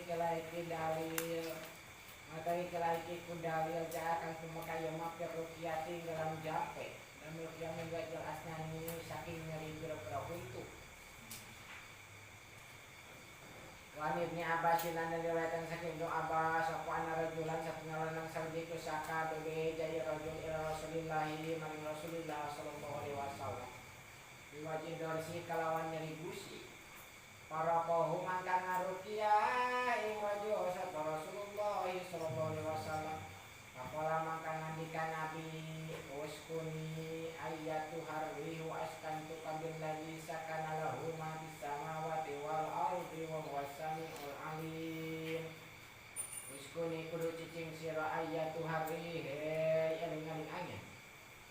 kila iki dalil matawi kila iki ku dalil jaa kang tumeka ya mafir ruqyati dalam jampe dalam ruqyah minggu jelasnya ni saking nyeri pira-pira huntu. Wa Ibni Abbas lan riwayatan saking Ibnu Abbas sapa ana rajulan satunggal lanang sawiji saka bebe jaya rajul ila Rasulillah maring Rasulillah sallallahu alaihi wasallam biwajih dorsi kalawan nyeri gusi para qaum mangka ngaruqyah ing rajul sapa Rasulullah sallallahu alaihi wasallam. Pakola mangka ngandikan Nabi uskuni ayatu harrihu askantu kabilladzi sakana lahu ma fis samawati wal ardi wa huwas samiul alim. Uskuni kudu cicing sira ayatu harrihi eling-eling angin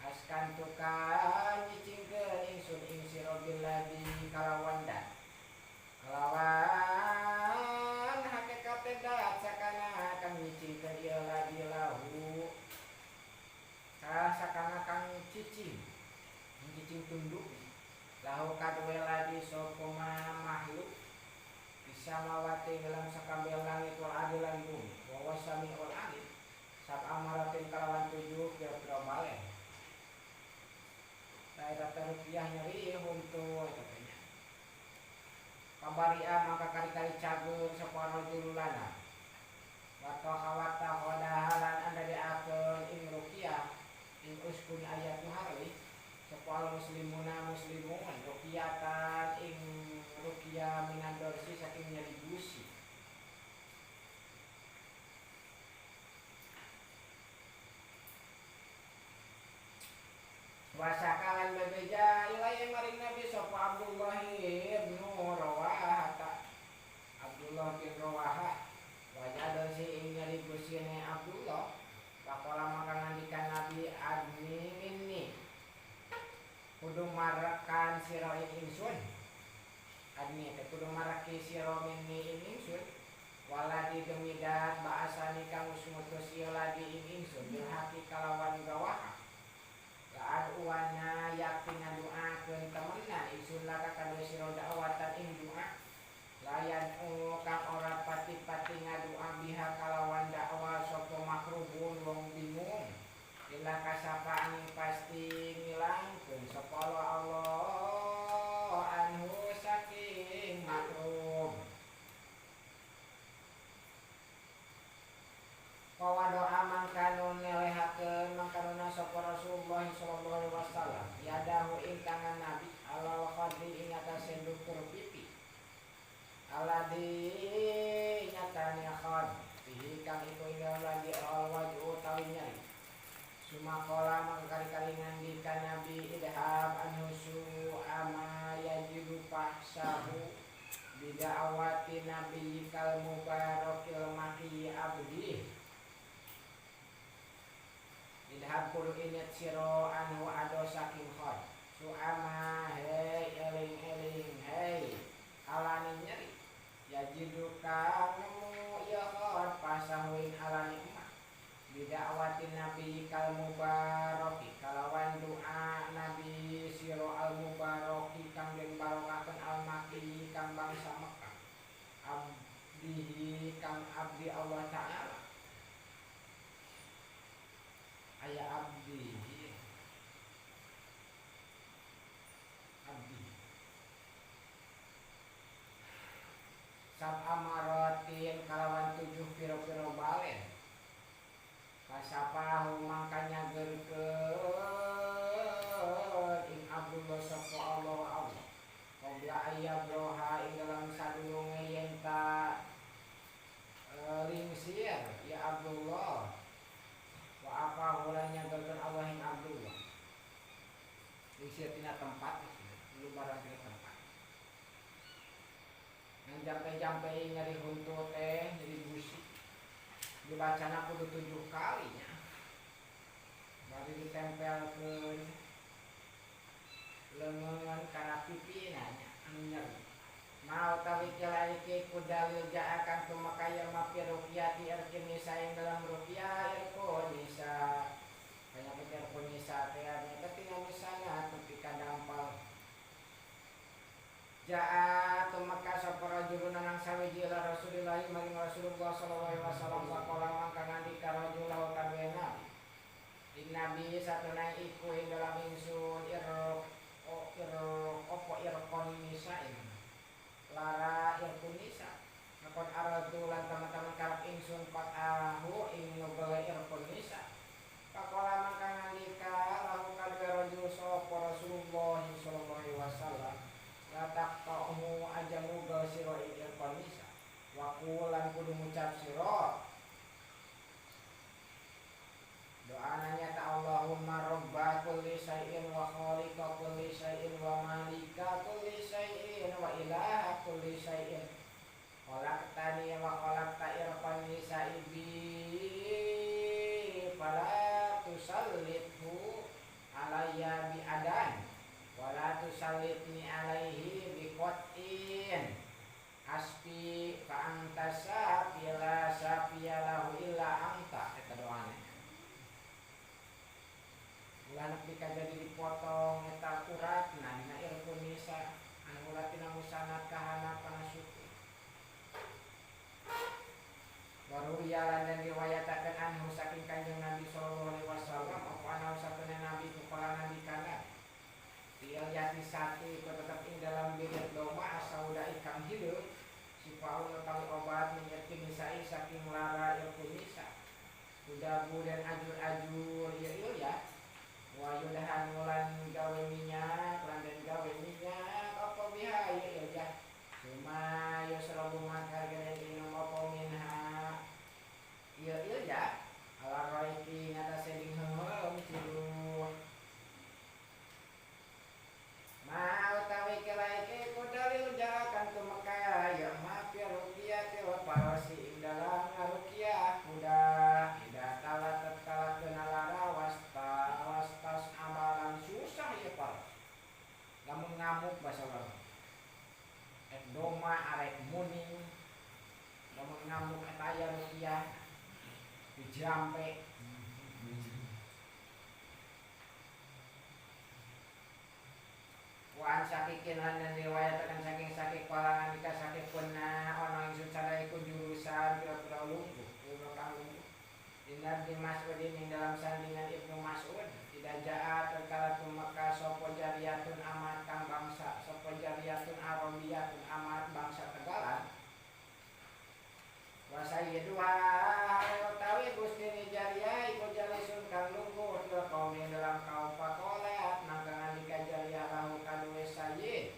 askantu kan cicingkeun ingsun ing sira billadzi kalawan dat kalawan hakikate dat sakana kang nyicingkeun ieu ladi lahu sakana kang cicing cicing tunduk lahu kaduwe ladi sapa makhluk bisamawati dalam sakabeh langit wal ardi lan bumi wa wasamiul alim sab amaratin kalawan tujuh pira-pira balen. Eta rupiah nyeri huntu eta teh nya. Kabaria maka kali-kali cagur sapa rajul lana. Wa tahawata khodahalan anda diakeun ing ruqyah ing uskun ayatu harwi sapa muslimuna muslimun ruqyatan ing ruqyah minandorsi saking nyeri gusi. Wasakalan bebeja ilai maring Nabi sapa Abdullah bin Rawahah Abdullah bin Rawahah wajah si ing nyeri gusine Abdullah. Pakola maka ngandikan Nabi adni minni kudu marakan sira ing ingsun adni teh kudu maraki sira minni ing ingsun waladi demi dat baasani kang ngutus ieu ladi ing ingsun bil haqi kalawan gawah laad uwana yakti ngaduakeun temenan ingsun laka kadue sira dakwatan ing doa layan kang ora pati-pati ngadua biha kalawan dakwa sapa makrubun wong bingung ila kasapa angin pasti ngilangkeun sapa Allah anhu saking makrub. Kawa doa mangkanu nelehakeun mangkanuna sapa Rasulullah sallallahu alaihi wasallam yadahu ing tangan Nabi alal khadri ing atase ndukur pipi aladi nyatane khad fihi kang iku ing dalem lagi al wajhu utawi nyeri. Sumakola mangkali-kali ngandikan Nabi idhab anhu su'ama yajidu fahsahu bida'awati nabiyyikal mubarakil maqi abdi. Idhab kudu inyat siro anhu ado saking khad su'ama hei eling-eling hei alani nyeri yajidu kang nemu ya khad pasahuin alani emak bidakwati nabi kal mubaraki kalawan doa nabi siro al mubaraki kang den barokakeun al maki kang bangsa Mekah abdihi kang abdi Allah Ta'ala aya abdihi abdi sab amaratin kalawan tujuh piro-piro balen kasapahu mangkanya gerkeun ing Abdullah sapa Allah Allah qabla ayyabroha ing dalam sadurunge yen ta lingsir ya Abdullah wa apa hulanya gerkeun Allah ing Abdullah lingsir tina tempat lu barang tina tempat ngan jampe-jampe nyeri huntu teh nyeri gusi dibacana kudu 7 kalinya baru ditempelkeun leungeun kana pipina nya anu nyeri mau tawi kila iki ku dalil jaa kang tumakaya mafi ruqyati erkinisa ing dalam ruqyah erkonisa penyakit erkonisa teh nya tina misana tepi ka dampal jaa tumeka sapa rajulun nang sawiji ila Rasulillah maring Rasulullah sallallahu alaihi wasallam faqala mangka ngandika rajul lahu kadue Nabi. Din Nabi satuna iku ing dalam ingsun opo irqon nisa'in. Lara irqun nisa. Ngakon aradu lan teman-teman karep ingsun qad ahu ing nubele irqon nisa. Faqala mangka ngandika lahu kadue rajul sapa Rasulullah sallallahu alaihi wasallam. La taqta'u aja ngugel sira ing irqon nisa. Wa qulan kudu ngucap sira doana nyata Allahumma rabba kulli syai'in wa khaliqa kulli syai'in wa malika kulli syai'in wa ilaha kulli syai'in khalaqtani wa khalaqta irqan nisa'i bi fala tusallithu alayya bi adan wa la tusallitni alaihi bi qat'in asbi fa anta safiya safiya lahu illa anta eta doana. Ulah nepi ka jadi dipotong eta uratna dina irqun nisa anu uratina musanad kahana kana suku. Baru ya lan dan riwayatakeun anhu saking Kanjeng Nabi sallallahu alaihi wasallam apa ana satuna Nabi kepala Nabi kana Tiel yati satu iku tetep ing dalam bilit domba asauda ikang hidup sipaun utawi obat menyerti nisai saking lara irqun nisa kudabu dan ajur-ajur ya ya wa yudahan lan gawe minyak lan den gawe minyak apa biha ya ya cuma yusrabu maka gene minum apa minha ya ya ala raiki ngatasé ding heum ciluh ma utawi kelaike ku dalil jakan tumeka ya ma fi ruqyati wa parasi ing dalam ruqyah kuda ida tala tatkala kena lara wasta wastas amalan susah ya paros lamun ngamuk bahasa urang ek doma arek muning lamun ngamuk eta aya ruqyah dijampe. Waan sakikin lan riwayataken saking sakik kala ngandika sakik pena ana ingsun sadaya iku jurusan pira-pira lungguh pira kang lungguh Dina Ibnu Mas'udin ing dalam sandingan Ibnu Mas'ud tidak jaa tatkala tumeka sapa jariyatun amat kang bangsa sapa jariyatun arabiyatun amat bangsa Tegalan wa sayyiduha utawi gustine jariyah iku jalisun kang lungguh fil qaumi dalam kaum faqalat mangka ngandika jariyah lahu kaduwe sayyid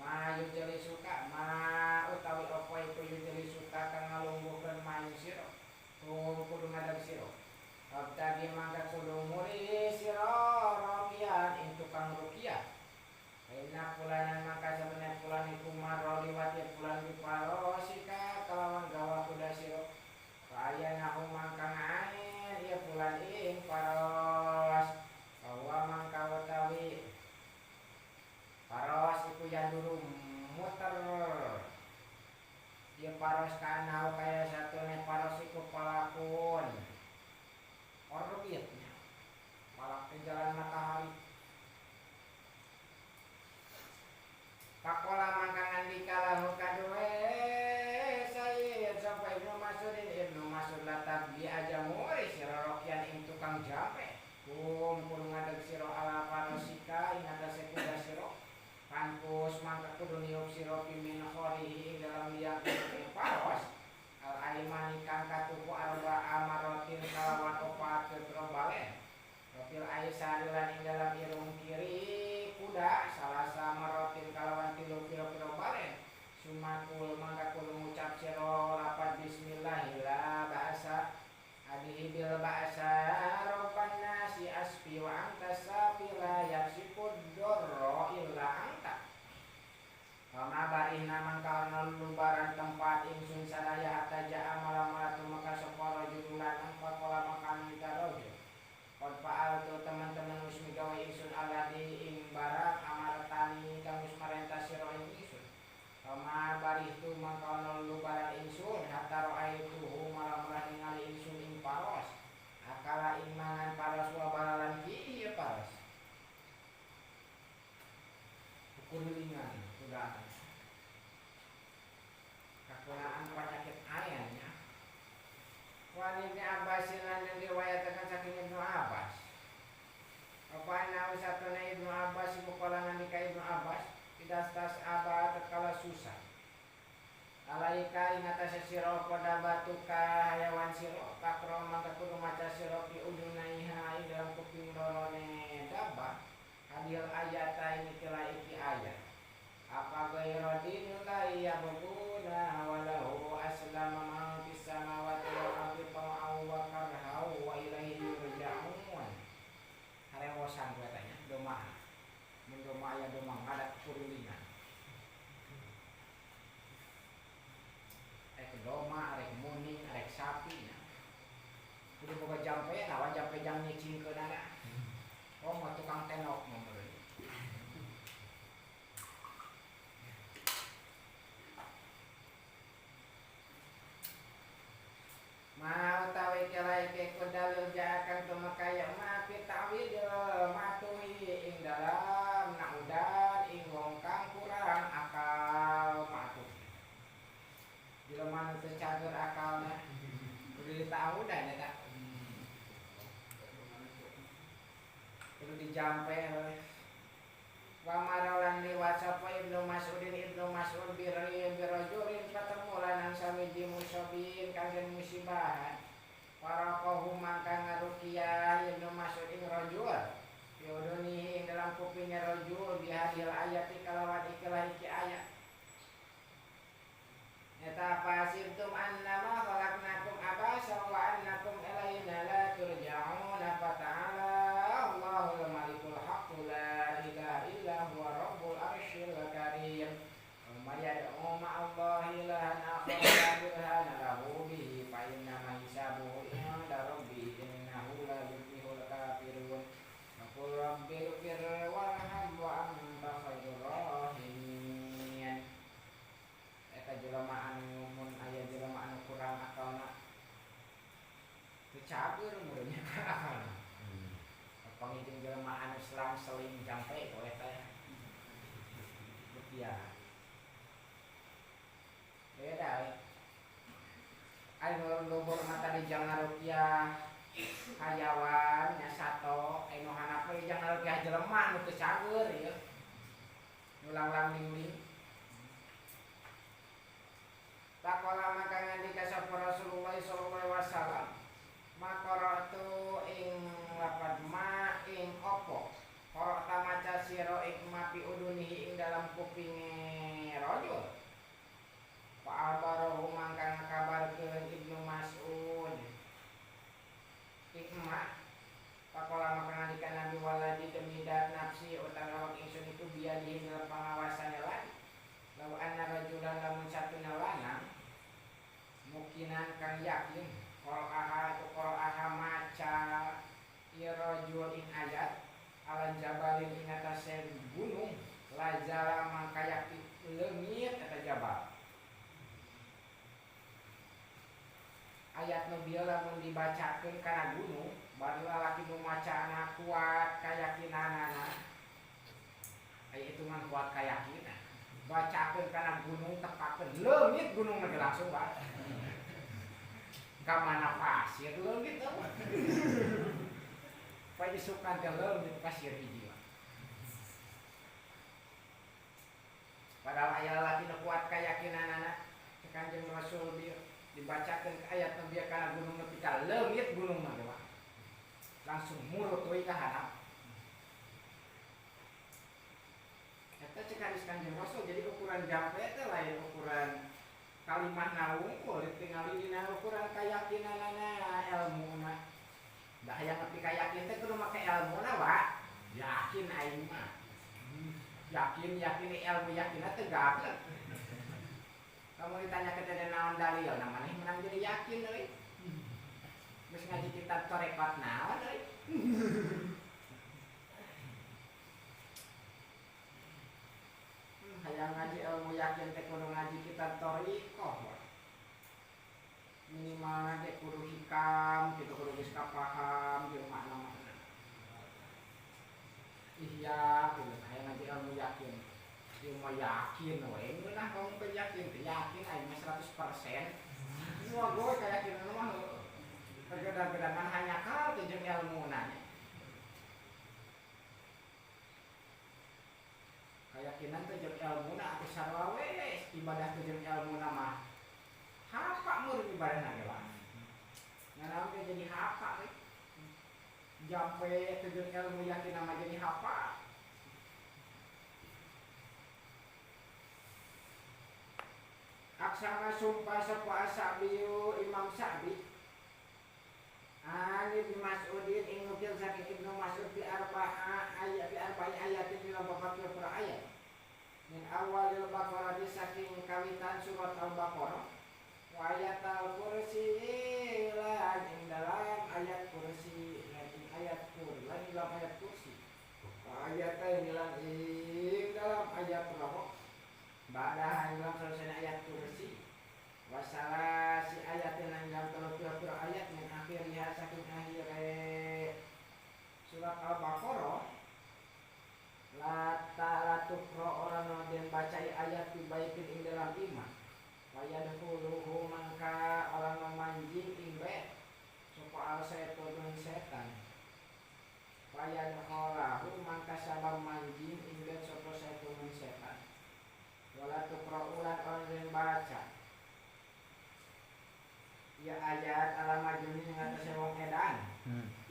ma yujalisuka ma utawi apa iku yujalisuka kang ngalungguhkeun maing sira kudu ngadeg sira abtagi mangka kudu muri sira rokian ing tukang rukiah Inna fulanan maka sebenarnya fulan iku marro liwat ya fulan biparosika kalawan gawa kuda sira fa'ayanahu mangka ngaain ya fulan ing paros bahwa mangka utawi paros iku yaduru muter ya paros kanau kaya satune paros iku palakun orbitnya palak ke jalan matahari. Pakola mangka ngandika lahu kaduwe Sayyid sapa Ibnu Mas'udin Ibnu Mas'ud latab bi aja muri sira rokian ing tukang jampe kum kudu ngadeg sira ala parosika ing atase kuda sira pangkus mangka kudu niup sira pimin khorihi ing dalam liang paros al aimani kang katuku arba amarotin kalawan opat pira balen Rofil aisari lan ing dalam irung kiri kuda salasa marotin kalawan tilu pira-pira balen sumakul mangka kudu ngucap sira lapat bismillahillah bahasa adihi bil bahasa robban nasi asfi wa anta safi la yaksifud dorro illa anta Fama barihna mangka ana lubaran tempat ingsun sadaya hatta jaa malam-malam tumeka sapa rajul lanang faqala mangka ngandika rajul Qad fa'altu teman-teman wis migawe ingsun alladzi ing barang amartani kang wis marentah sira ing ingsun. Fama barihtu mangka ana lubaran ingsun hatta ra'aituhu malam-malam ningali ingsun ing paros. Akala ing mangan paros wa balalan ki ieu paros. Kukulingan kuda. Kakunaan penyakit ayan nya. Ibnu Abbas lan diriwayatkan saking Ibnu Abbas. Apa ana usatuna Ibnu Abbas iku kala nandika Ibnu Abbas idastas aba tatkala susah. Alaika ing atase sira padha batuka hayawan sira pakro mangka kudu maca sira fi udunaiha ing dalam kuping lorone dabah hadil ayata ini kela iki ayat. Apa ghairu dinillahi yabghuna wa lahu aslama man fis samawati wal ardi taw'an wa karhan wa ilaihi yurja'un. Harewosan katanya doma. Mun doma aya doma ngadat kurilingan. Rek doma, rek muning, rek sapi nya. Kudu boga jampe, nawa jampe jang nyicingkeunana. Oh, mah tukang tenok mah meureun. Ma utawi kalaike ku dalil jaakan tumakaya ma fi ta'wil matuhi ing dalam naudan ing wong kang kurang akal matuh. Jelema nu teu cager akalna kudu ditaudan eta. Kudu dijampe we. Wa maralan liwat sapa Ibnu Mas'udin Ibnu Mas'ud birri birajulin patemu lanang sawiji musabin kang den musibahan. Paraqahu mangka ngaruqyah Ibnu Mas'ud ing rajul. Fiudunihi ing dalam kupingnya rajul bihadil ayati kalawan ikilah iki ayat. Eta fasibtum annama khalaqnakum abasa wa annakum ilaina la turja'un fa ta'ala Allahul malikul haqqu la ilaha illa huwa rabbul arsyil karim. Wa may yad'u ma'allahi ilahan akhar la burhana lahu bihi fa innama hisabuhu 'inda rabbih innahu la yuflihul kafirun. Wa qul rabbil ighfir warham wa anta khairur rahimin. Eta jelema anu mun aya jelema anu kurang akalna teu cager meureun akalna. Pangijeng jelema anu selang-seling jampe ku eta ya. Rupiah. Beda we. Anu luhur mah tadi jang ngarupiah hayawan nya sato, anu hanap we jang ngarupiah jelema nu teu cager ieu. Nu langlang ling-ling. Pakola maka ngandika sapa Rasulullah sallallahu alaihi wasallam. Makaratu ing lapad ma ing opo. Qara'ta maca sira ing ma fi udunihi ing dalam kupinge rajul. Fa abarahu mangka ngakabarkeun Ibnu Mas'ud. Ing ma pakola maka ngandika Nabi waladi demi dat nafsi utawa awak ingsun iku biadihi dalam pangawasane lagi. Law anna rajulan lamun satuna lanang mukinan kang yakin qara'aha itu qara'aha maca ieu rajul ing ayat ala jabalin ing atase gunung lazala mangka yakti leungit eta jabal. Ayat nu bieu lamun dibacakeun kana gunung bari lalaki nu macana kuat kayakinanana aya hitungan kuat kayakinan bacakeun kana gunung tepakeun leungit gunung mah langsung bae. Ka mana pasir leungit eueuh. Pa isukan teh leungit pasir hiji. Padahal aya lalaki nu kuat kayakinanana cek Kanjeng Rasul bieu dibacakeun ayat nu bieu kana gunung nepi ka leungit gunung mah ge langsung murut we ka handap. Eta cek hadis Kanjeng Rasul jadi ukuran jampe teh lain ukuran kalimahna wungkul ditingali dina ukuran kayakinanana elmuna. Da hayang nepi ka yakin teh kudu make elmuna wa. Yakin aing mah. Yakin yakin ilmu yakinna teh gablek. Kamu ditanya ke teh naon dalil, nah maneh menang jadi yakin euy. Geus ngaji kitab tarekat naon euy. Hayang ngaji ilmu yakin teh kudu ngaji kitab thariqah. Minimal teh kudu hikam, kitu kudu geus kapaham jeung makna-makna. Ihya kudu hayang ngaji ilmu yakin. Ilmu yakin we ngeunah kamu teh yakin, teh yakin aing mah 100%. Semua gue kayakinan mah heueuh. Tergedang-gedangan hanya kal teh jeung ilmuna nya. Keyakinan teh jeung ilmuna atuh sarua we ibadah teh jeung ilmuna mah. Hapa murid ibadahna ge lah. Nanaon teh jadi hapa we. Jampe teh jeung ilmu yakin mah jadi hapa. Aksama sumpah sapa As-Sa'biyu Imam Sa'bi an Ibnu Mas'udin ing nukil saking Ibnu Mas'ud bi arba'a ayat bi arba'i ayatin dalam bapak pira ayat min awalil Baqarah saking kawitan surat Al-Baqarah wa ayat al-kursi lan ing dalam ayat kursi lan ing ayat kur lan ing dalam ayat kursi wa ayat lan ing dalam ayat rokok ba'da dalam selesai ayat kursi wasalasi ayat yang dalam telu pira-pira ayat min akhiriha saking akhire surat Al-Baqarah la ta'la tukra ora den bacai ayat bi baitin ing dalam imah wa yadkhuluhu mangka ora manjing ing bait sapa al-setan setan wa yadkhulahu mangka sabab manjing ing bait sapa setan setan wala tuqra'ulan orang yang baca ya ayat ala majnun ing atase wong edan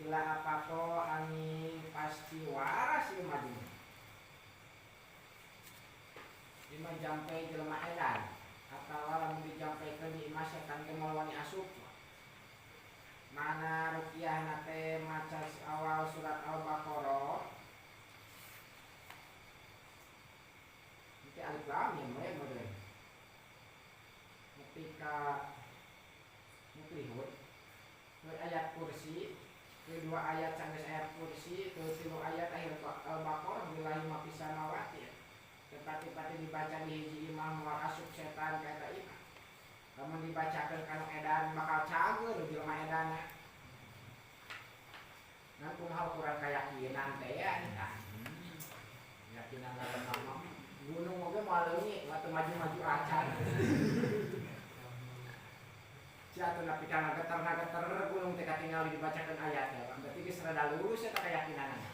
ila apato angin pasti waras ieu majnun lima jampe jelema edan atawa lamun dijampekeun di imah setan teh moal wani asup mana ruqyahna teh maca awal surat Al-Baqarah alif lam mim we model ketika muklihun ayat kursi kedua ayat sanggeus ayat kursi tilu ayat akhir Al-Baqarah billahi ma fis samawati tepati-pati dibaca di hiji imah moal asup setan ka eta imah lamun dibacakeun kana edan bakal cager jelema edana ngan kumaha ukuran keyakinan teh ya tah keyakinan lemah gunung oge moal leungit waktu maju-maju acan. Sia atuh nepi ka ngageter-ngageter gunung teh katingali dibacakeun ayat teh. Berarti geus rada lurus eta keyakinanna.